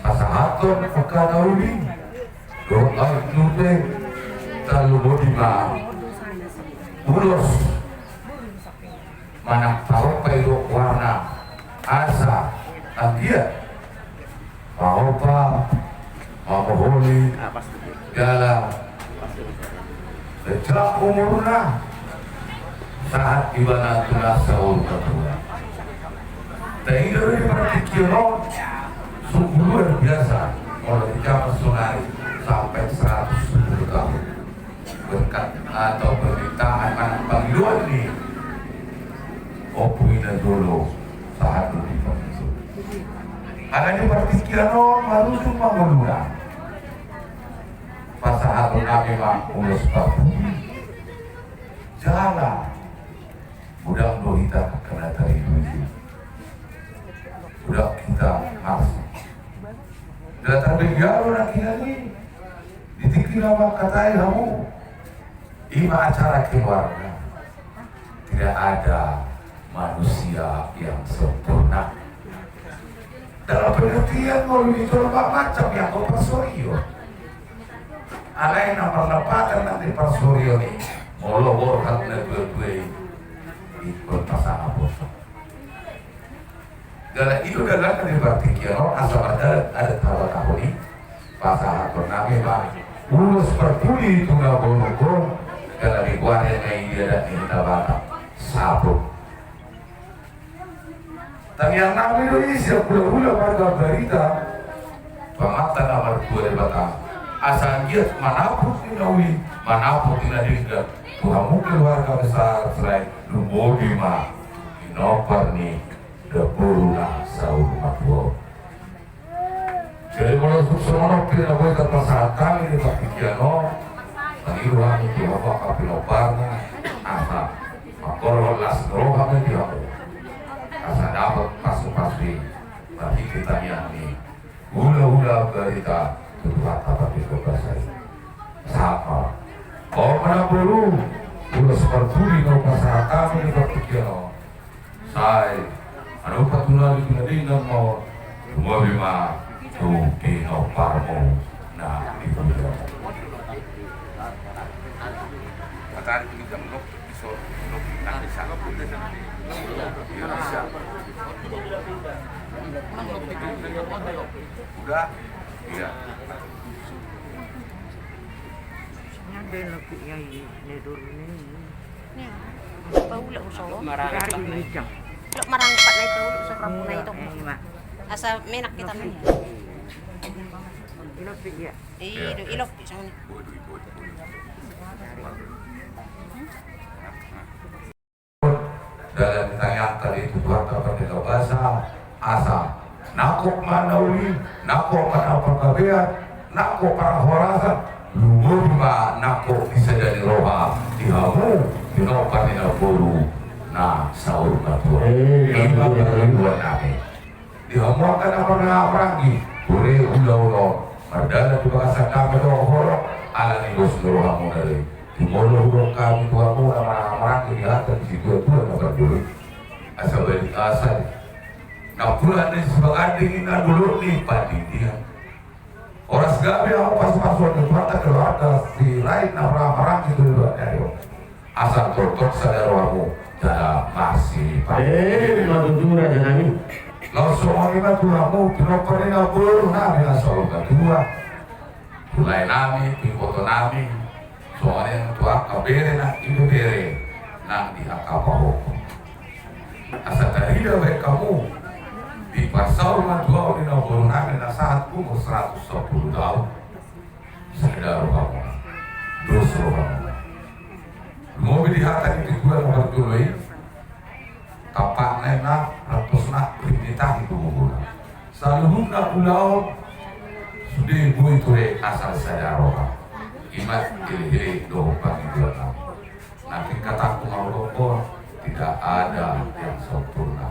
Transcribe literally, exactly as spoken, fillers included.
Pasahathon angka na uli dohot aek nute, tarlumobi ma ulos manang parompa i dohot goarna, asa anggiat maompa, mamoholi, jala panjang umurna, sahat ibana tu na saur matua. Taida do di partingkian on sungguh luar biasa, molo di jaman sonari sampai seratus sepuluh tahun. Berkat atau permintaan manang pangidoan ni ompu i na jolo sahat tu di partingkian. Alani partingkian on marujung ma ngoluna. Pasahaton nami ma ulos parpudi. Jala godang do hita angka na tarinduduhi. Godang hita marsi. Jala tarbahen jalo nangkiningan i, di tingki na mangkatai hamu, i ma acara keluarga. Tidak ada manusia yang sempurna. Dalam pengertian, molo di jolma macam yang kau parsorion. Alai na marlapatan nang di parsorion i, molo borhat na dua-dua i, ingkon pasangaphon. Jala i do dalan na di partingkian on, asa mardalan adat Batak on i. Pasahaton nami ma ulos parpudi tu na borungkon, jala di goarna i di adat ni hita Batak, saput. Tangiang nami do i sian hulahula marga Barita, Amanta na martua Debata, asa anggiat manaput ni na uli, manaput ni na denggan tu hamu keluarga besar Sirait, lumobi ma pinompar ni namboru na saur matua on. Jadi molo tung songon on pe na boi tarpasahat hami di partingkian on, mangido hami tu hamu angka pinomparna, asa mangkorhon las ni roha ma di hamu, asa dapot pasu-pasu i marhite tangiang ni hulahula Barita tu Tuhanta Pardenggan Basa i. Sahat ma. On ma namboru, ulos parpudi na hupasahat hami di partingkian on. Sai manopot tu na uli, tu na denggan ma on, lumobi ma tu pinomparmu na di huria. Udah. Iya. Paulak uso. Marangkat na i, paulak uso, rampung na i tu. Asa menak hita ma. Ilok pe, ilok pe songon i. Dalan ni tangiangta di tu Tuhanta Pardenggan Basa, asa nangkok ma na uli, nangkok ma na panggabean, nangkok parhorasan, lumobi ma nangkok ni sada ni roha di hamu pinompar ni namboru na saur matua. Ima pangidoan nami. Di hamu angka na marhahamaranggi, ture ulaon on mardalan tu bagasan damang dohot holong, ala ni dos ni rohamuna do i. Jumolo hudok hami tu hamu na marhahamaranggi di hata ni situatua na parjolo i. Asa balik asa i. Napuran ni sibaganding i na dolok ni pandingdingan. Horas gabe hamu pasupasuon ni Tuhanta keluarga Sirait na marhahamaranggi tu deba ni ari on. Asa tongtong sada rohamu jala marsipasu. Eh, ima tutu raja nami. Laos songon i ma tu hamu pinompar ni namboru nami na saur matua. Tu lae nami, tu iboto nami, songon i tu angka bere nang ibebere nang di angka pahompu. Asa tarida bahen hamu di parsaur matuaon ni namboru nami na sahat umur seratus sampulu taon. Sada rohamuna, dos rohamuna. Lumobi di hata ni tujuan na parjolo i, tampakna i ma rantos na rinitahi tu bubuna. Saluhutna ulaon sude boi ture asal sada roha. Ima hilehile dohot pangidoan nami. Na tingkatangku mangudok on, tidak ada yang sempurna.